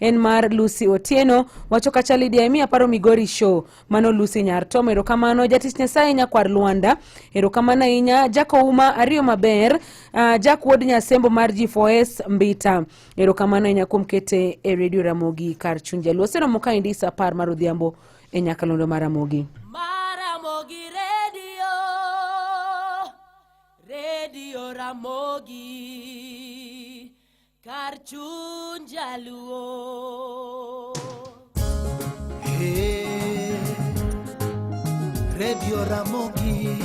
En mar Lucy Otieno wacho kacha Lydia Emi aparo Migori show. Mano Lucy Nyar Tom, erokamano. Jatich Nyasaye Nyakwar Lwanda, erokamano ahinya. Jack Ouma ariyo maber. Jack Wuod Nyasembo mar G4S Mbita, erokamano ahinya kuom kete e Radio Ramogi kar chuny Jaluo. Oseromo kaendi saa 10 mar odhiambo e nyakalondo mar Ramogi. Maramogi Radio, Radio Ramogi, kar chuny Jaluo. Hey, Radio Ramogi,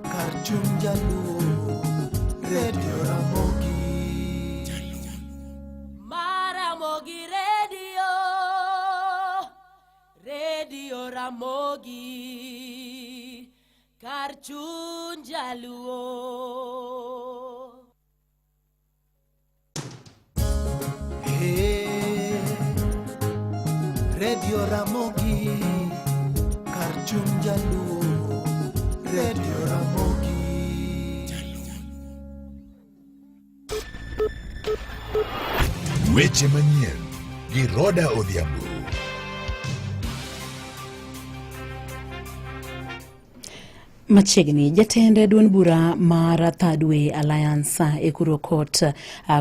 kar chuny Jaluo, Radio Ramogi. Maramogi Radio, Radio Ramogi, kar chuny Jaluo. Hey, Radio Ramogi, kar chuny Jaluo, Radio Ramogi. Weche manyien gi Roda Odhiambo. Machiegni, jatend duond bura mar Thirdway Alliance Ekuru Aukot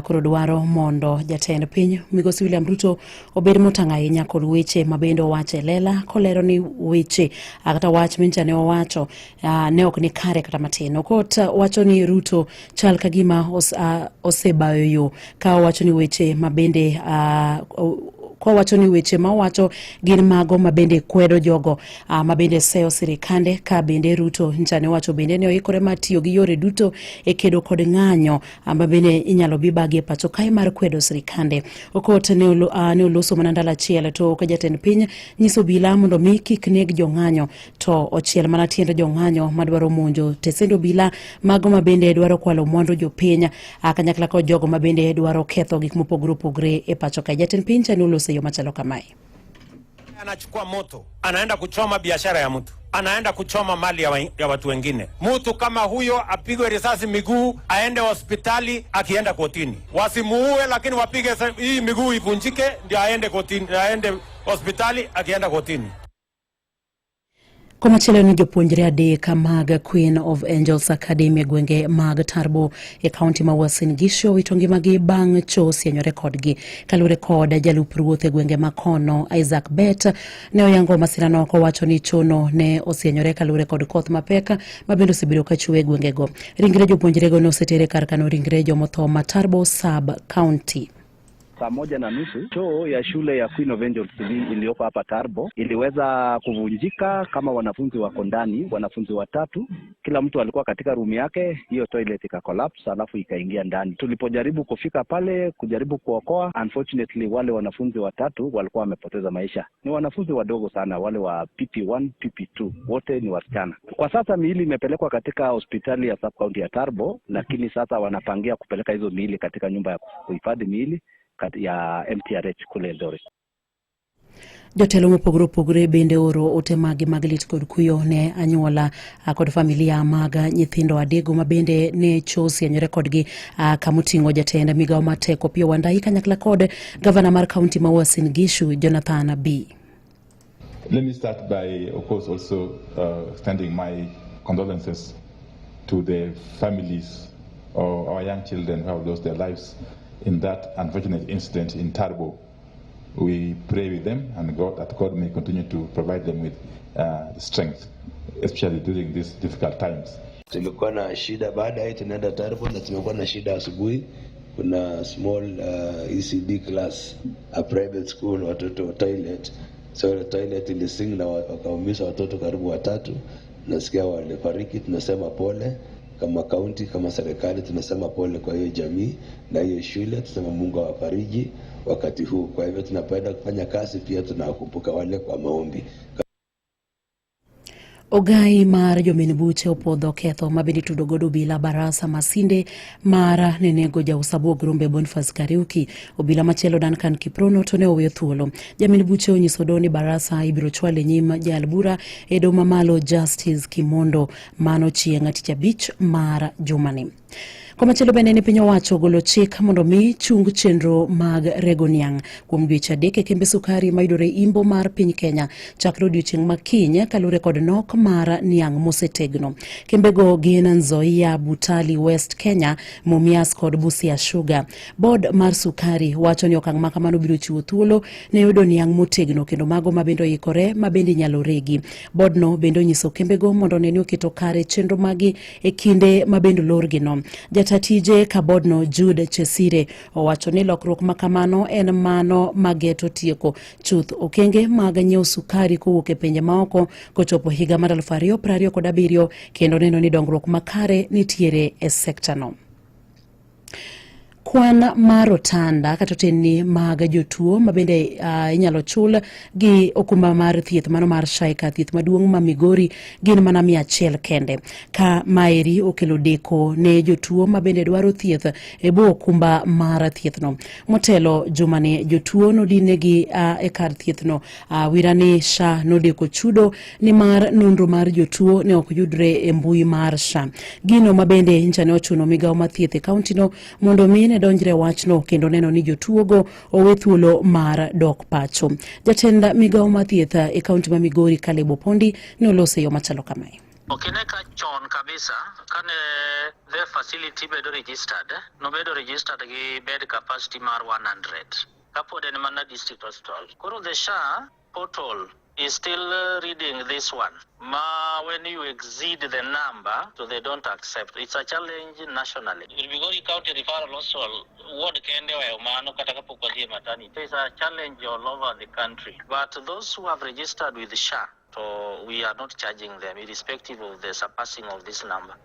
koro dwaro mondo jatend piny Migosi William Ruto obed motang' ahinya kod weche ma bende owacho e lela kolero ni weche kata wach mincha ne owacho ne ok ni kare kata matin. Aukot wacho ni Ruto chal ka gima osebayo yo ka owacho ni weche ma bende kowacho ni weche ma owacho gin mago ma bende kwedo jogo ma bende seyo sirikande ka bende Ruto ncha ne owacho bende ni oikore mar tiyo gi yore duto e kedo kod ng'anyo ma bende inyalo bibagi e pacho kae mar kwedo sirikande. Okot ne oloso mana ndalo achiel to ka jatend piny nyiso obila mondo mi kik neg jong'anyo to ochiel mana tiend jong'anyo madwaro monjo tesend obila mago ma bende dwaro kwalo mwandu jopiny kanyakla kod jogo ma bende dwaro ketho gik mopogore opogore e pacho kae. Jatend piny cha ne oloso e yo machalo kamae. Anachukua moto anaenda kuchoma biashara ya mtu, anaenda kuchoma mali ya watu wengine. Mtu kama huyo apigwe risasi miguu, aende hospitali, akienda kotini wasimuue, lakini wapige hii miguu ivunjike, ndio aende kotini, aende hospitali, akienda kotini. Komachielo ni jopuonjre adek mag Queen of Angels Academy e gwenge mag Tarbo e kaunti ma Uasin Gishu owito ngimagi bang' cho sienyore kodgi. Kaluwore kod jalup ruoth e gwenge ma kono Isaac Bet ne oyango masirano kowacho ni chono ne osienyore kaluwore kod koth mapek ma bende osebedo ka chwe e gwengego. Ringre jopuonjrego ne oseter e kar kano ringre jomotho ma Tarbo sub county. Saa 1:30 choo ya shule ya Queen of Angels iliyoko hapa Tarbo iliweza kuvunjika kama wanafunzi wako ndani, wanafunzi watatu, kila mtu alikuwa katika room yake, hiyo toilet ika collapse alafu ikaingia ndani. Tulipojaribu kufika pale kujaribu kuokoa, unfortunately wale wanafunzi watatu walikuwa wamepoteza maisha. Ni wanafunzi wadogo sana, wale wa PP1, PP2, wote ni wasichana. Kwa sasa miili imepelekwa katika hospitali ya sub county ya Tarbo, lakini sasa wanapangia kupeleka hizo miili katika nyumba ya kuhifadhi miili ya MTRH kule Eldoret. Jotelo mopogore opogore bende oro ote magi mag lit kod kuyo ne anyuola kod familia mag nyithindo adego ma bende ne cho osienyore kodgi kamoting'o jatend migawo mar teko Opiyo Wandayi kanyakla kod gavana mar kaunti ma Uasin Gishu Jonathan Bii. Let me start by, of course, also extending my condolences to the families of our young children who have lost their lives in that unfortunate incident in Tarbo. We pray with them and God, that God may continue to provide them with strength, especially during these difficult times. Tumekuwa na shida baada ya hii tunaenda Tarbo na tumekuwa na shida asubuhi. Kuna small ECD class, a private school, watoto toilet. So the toilet ilising na wakaumiza watoto karibu watatu. Nasikia walifariki, tunasema pole. Kama county, kama serikali tunasema pole kwa hiyo jamii na hiyo shule, tunasema Mungu awafariji wakati huu. Kwa hivyo tunapenda kufanya kazi pia tunawakumbuka wale kwa maombi. Ogai mar jomin buche opodho ketho ma bende itudo godo obila Barasa Masinde mar nenego jaus abuog rombe Boniface Kariuki. Obila machielo Duncan Kiprono to ne oweyo thuolo. Jamin buche onyiso doho ni Barasa ibiro chwal e nyim jayal bura e doho mamalo Justice Kimondo mano chieng' tich abich mar jumani. Komachielo bende ni piny owacho ogolo chik mondo mi chung chenro mag rego niang' kuom dweche 3 e kembe sukari mayudore imbo mar piny Kenya chakre odiochieng' ma kiny kaluwore kod nok mar niang' mosetegno. Kembego gin Nzoia, Butali, West Kenya, Mumias kod Busia Sugar. Board mar sukari wacho ni okang' ma kamano biro chiwo thuolo ne yudo niang' motegno kendo mago ma bende oikore ma bende inyalo regi. Boardno bende onyiso kembego mondo one ni oketo kare chenro magi e kinde ma bende olorgino. Jata tije ka boardno Jude Chesire owacho ni lokruok ma kamano en mano mageto tieko chuth okenge mag nyiewo sukari kowuok e pinje maoko kochopo higa mar 2027 kendo neno ni dongruok makare nitiere e sektano. Kwan mar otanda kata otendni mag jotuo ma bende inyalo chul gi okumba mar thieth mano mar SHA kar thieth maduong' ma Migori gin mana 100 kende. Ka maeri okelo deko ne jotuo ma bende dwaro thieth e bwo okumba mar thiethno. Motelo jumani jotuo nodinegi e kar thiethno wira ni SHA nodeko chudo nimar nonro mar jotuo ne ok yudre e mbui mar SHA. Gino ma bende ncha ne ochuno migawo mar thieth e kauntino mondo mi ne donjre wachno kendo neno ni jotuogo owe thuolo mar dok pacho. Jatend migawo mar thieth e kaunti ma Migori Caleb Opondi ne oloso e yo machalo kamae. Ok ine ka chon kabisa kane the facility bedo registered, nobedo registered gi bed capacity mar 100 kapod en mana district hospital. Koro the SHA portal is still reading this one. Ma when you exceed the number, so they don't accept. It's a challenge nationally. Migori County Referral Hospital ward kende oweyo mano kata kapok wadhi e maternity. It's a challenge all over the country. But those who have registered with SHA, so we are not charging them irrespective of the surpassing of this number.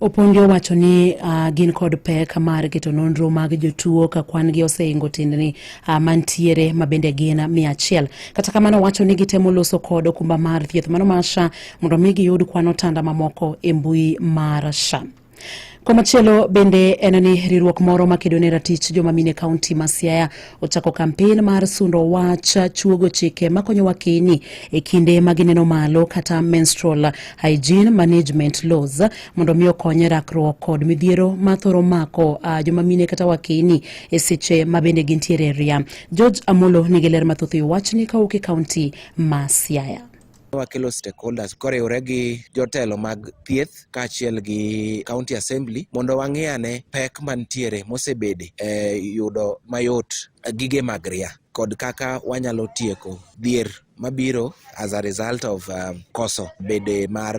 Opondi owacho ni gin kod pek mar keto nonro mag jotuo ka kwan gi oseingo tindni mantiere ma bende gin 100. Kata kamano owacho ni gitemo loso kod okumba mar thieth mano mar SHA mondo mi giyud kwan otanda mamoko e mbui mar SHA. Komachielo bende en ni riwruok moro makedo ne ratich joma mine kaunti ma Siaya ochako kampen mar sundo wach chuogo chike makonyo wakeni e kinde ma gineno malo kata menstrual hygiene management laws mondo mi okony e rakruok kod midhiero mathoro mako joma mine kata wakeni e seche ma bende gintiere e ria. George Amolo nigi ler mathoth e wachni kawuok e kaunti ma Siaya. Wakelo stakeholders koriwre gi jotelo mag thieth kaachiel gi county assembly mondo wang'i ane pek mantiere mosebede e yudo mayot gige mag ria kod kaka wanyalo tieko dhier mabiro as a result of koso bede mar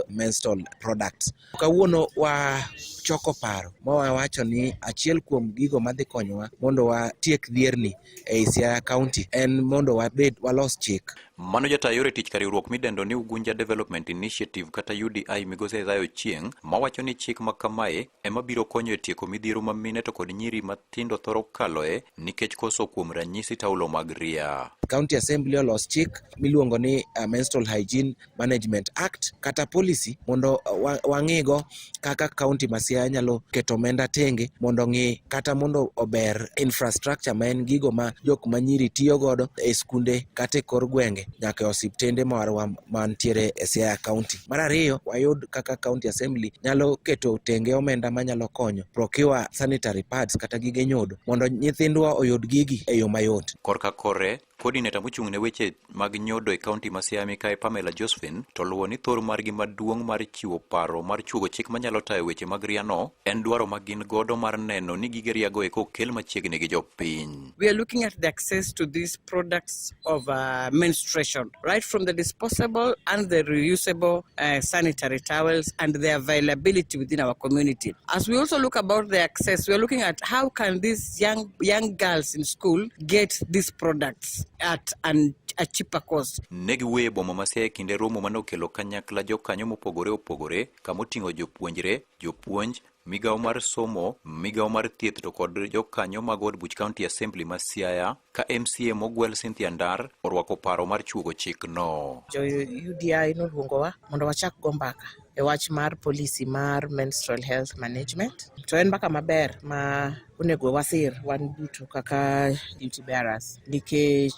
menstrual products. Kawuono wachoko paro ma wawacho ni achiel kuom gigo madhi konyowa mondo watiek dhierni ei Siaya County en mondo wabed walos chik. Mano jata yore tich ka riwruok midendo ni Ugunja Development Initiative kata UDI migosi Isaiah Ochieng mawacho ni chik ma kamae ema biro konyo e tieko midhiero ma mine to kod nyiri matindo thoro kaloe nikech koso kuom ranyisi taulo mag ria. County Assembly olos chik miluongo ni Menstrual Hygiene Management Act kata policy mondo wang'igo kaka county ma Siaya nyalo keto omenda tenge mondo ng'i kata mondo ober infrastructure ma en gigo ma jok ma nyiri tiyo godo e skunde kata e kor gwenge nyaka e osiptende marwa mantiere e Siaya County. Mar ariyo, wayud kaka County Assembly nyalo keto tenge omenda manyalo konyo procure sanitary pads kata gige nyodo mondo nyithindwa oyud gigi e yo mayot. Korka kore, coordinator mochung' ne weche mag nyodo e kaunti ma Siaya mikayi Pamela Josephine to luwo ni thor margi maduong' mar chiwo paro mar chuogo chik manyalo tayo weche mag riano en dwaro ma gin godo mar neno ni gige riago eko okel machiegni gi jopiny. We are looking at the access to these products of menstruation, right from the disposable and the reusable sanitary towels and their availability within our community. As we also look about the access, we are looking at how can these young girls in school get these products at a cheaper cost. Ne giwuoyo e boma ma Siaya e kinde romo mane okelo kanyakla jokanyo mopogore opogore kamoting'o jopuonjre, jopuonj, migawo mar somo, migawo mar thieth to kod jokanyo mag od buch County Assembly ma Siaya ka MCA mogwel Cynthia Ndar orwako paro mar chuogo chikno. Jo UDI noluongowa mondo wachak go mbaka e wach mar policy mar menstrual health management. To en mbaka maber ma onego wasir wan duto kaka duty bearers nikech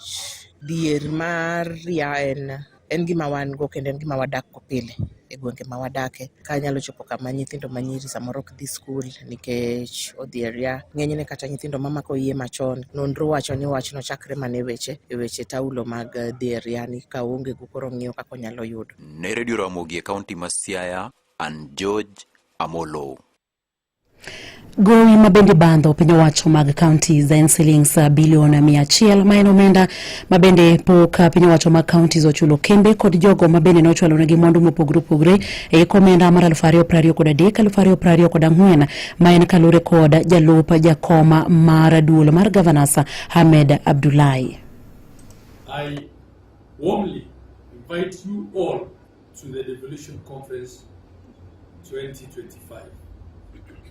dhier mar ria en gima wan go kendo en gima wadak go pile. e gwenge ma wadake. Ka nyalo chopo kama nyithindo manyiri samoro ok dhi skul nikech odhier ya. Ng'enyne kata nyithindo mamako iye machon, nonro wacho ni wachno chakre mana e weche taulo mag dhier ya ni ka oonge go koro ong'iyo kaka onyalo yudo. Ne Redio Ramogi e kaunti ma Siaya, an George Amolo. Gowi ma bende bandho piny owacho mag counties en silings bilion 100 ma en omenda ma bende pok piny owacho mag counties ochulo kembe kod jogo ma bende nochwalonegi mwandu mopogore opogore e hik omenda mar 2023 2024 ma en kalure kod jalup jakom mar duol mar governors Ahmed Abdullahi. I warmly invite you all to the Devolution Conference 2025,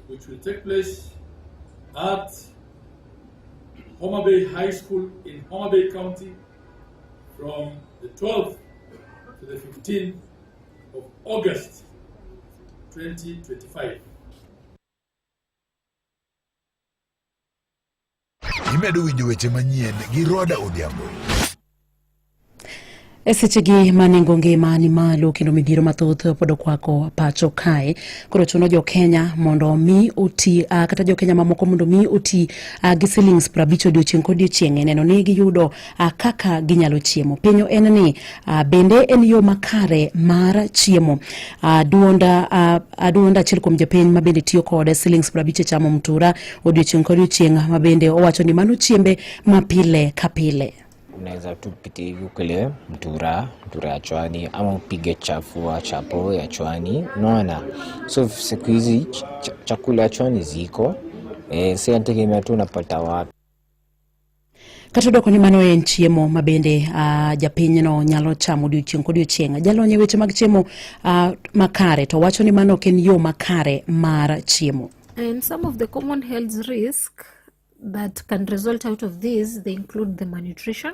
which will take place at Homa Bay High School in Homa Bay County from the 12th to the 15th of August 2025. Imedo winjo weche manyien gi Roda Odhiambo. E sechegi ma nengo ngima ni malo kendo midhiero mathoth pod okwako pacho kae, koro chuno jo Kenya mondo mi oti kata jo Kenya mamoko mondo mi oti gi silings 50 odiochieng' kodiochieng' e neno ni giyudo kaka ginyalo chiemo. Penjo en ni bende en yo makare mar chiemo? Duond achiel kuom jopiny ma bende tiyo kod silings 50 e chamo mtura odiochieng' kodiochieng' ma bende owacho ni mano chiembe ma pile ka pile. Unaweza tu pitia hivi ukule mtura ya chwani ama upige chafua chapo ya chwani, unaona. So siku hizi chakula ya chwani ziko, si inategemea tu unapata wapi. Kata odoko ni mano en chiemo ma bende japinyno nyalo chamo odiochieng' kodiochieng'. Jalony e weche mag chiemo makare to wacho ni mano ok en yo makare mar chiemo. And some of the common health risks that can result out of this, they include the malnutrition,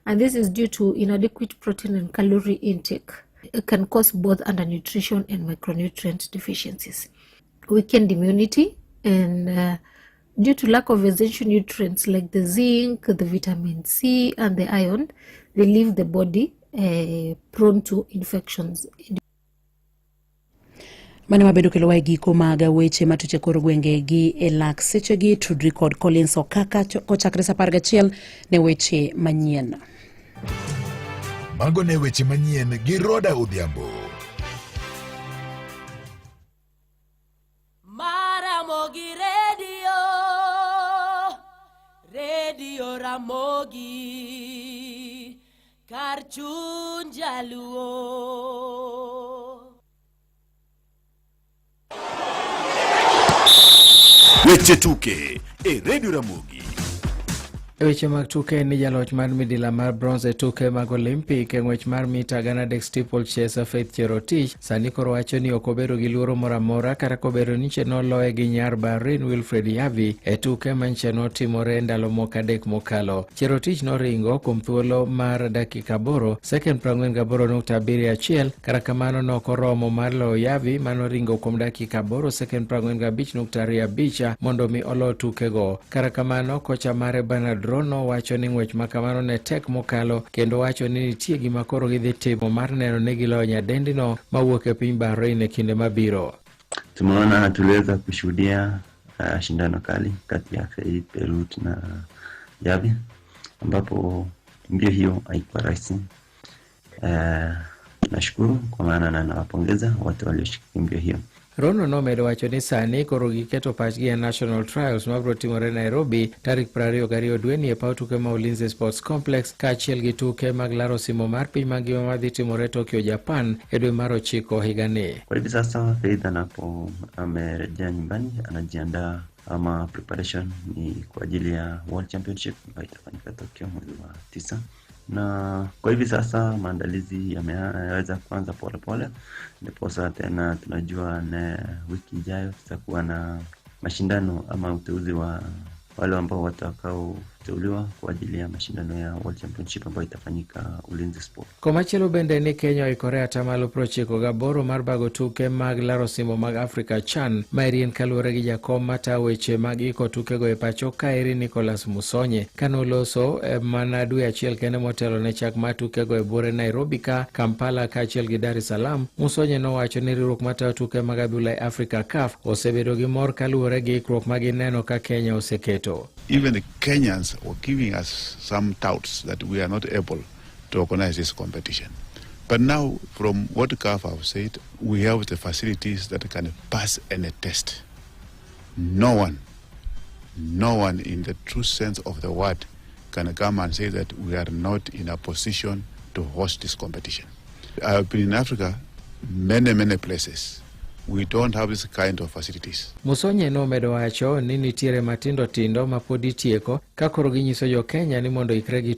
and this is due to inadequate protein and calorie intake. It can cause both undernutrition and micronutrient deficiencies. Weakened immunity, and due to lack of essential nutrients like the zinc, the vitamin C, and the iron, they leave the body prone to infections. Mane wabedo kelo wa e giko mag weche matuche kor gwenge gi e lak sechegi tudri kod Collins Okaka kochakre saa 11 ne weche manyien. Mago ne weche manyien gi Roda Odhiambo. Maramogi Radio, Radio Ramogi, kar chuny jaluo. Weche tuke e Radio Ramogi. E weche mag tuke ni jaloch mar midila mar bronze e tuke mag Olympic e ng'wech mar mita 300 steeplechase Faith Cherotich sani koro wacho ni ok obedo gi luoro moro amora kata kobedo ni nche noloye gi nyar Bahrain Wilfred Yavi e tuke ma nche notimore ndalo moko 3 mokalo. Cherotich noringo kuom thuolo mar dakika 8 second 48.71, kata kamano nokoromo mar loyo Yavi manoringo kuom dakika 8 second 45.25 mondo mi olo tukego. Kata kamano kocha mare Bernard Rono wacho ni ng'wech ma kamano ne tek mokalo kendo wacho ni nitie gima koro gidhi timo mar neno ni giloyo nyadendino mawuok e piny Bahrain e kinde mabiro. Tumeona tuliweza kushuhudia shindano kali kati ya Faith Perut na Yavi, ambapo mbio hiyo haikuwa rahisi. Nashukuru kwa maana na nawapongeza watu walioshiriki mbio hiyo. Rono nomedo wacho ni sani koro giketo pachgi e National Trials mabiro timore Nairobi tarik 22 dweni e paw tuke ma Ulinzi Sports Complex kaachiel gi tuke mag laro simo mar piny mangima madhi timore Tokyo, Japan e dwe mar 9 higani. Kwa hivi sasa Faith anapo amerejea nyumbani anajiandaa ama preparation ni kwa ajili ya World Championship ambayo itafanyika Tokyo mwezi wa 9. Na kwa hivi sasa maandalizi yameweza kuanza pole pole, ndiposa tena tunajua na wiki ijayo tutakuwa na mashindano ama uteuzi wa wale ambao watakao Teuliwa kwa ajili ya mashindano ya World Championship ambayo itafanyika Ulinzi Sport. Komachielo bende ni Kenya oikore atamalo 98 mar bago tuke mag laro osimbo mag Africa CHAN. Maeri en kaluwore gi jakom matayo weche mag iko tukego e pacho kaeri Nicholas Musonye kanoloso mana dwe achiel kende motelo ne chak mar tukego e buore Nairobi ka Kampala kaachiel gi Dar es Salaam. Musonye nowacho ni riwruok matayo tuke mag adhula e Africa CAF osebedo gi mor kaluwore gi ikruok ma gineno ka Kenya oseketo. Even the Kenyans were giving us some doubts that we are not able to organize this competition. But now, from what CAF have said, we have the facilities that can pass any test. No one in the true sense of the word can come and say that we are not in a position to host this competition. I have been in Africa, many, many places. We don't have this kind of facilities. Musonye nomedo wacho ni nitiere matindo tindo ma pod itieko ka koro ginyiso jo Kenya ni mondo ikre gi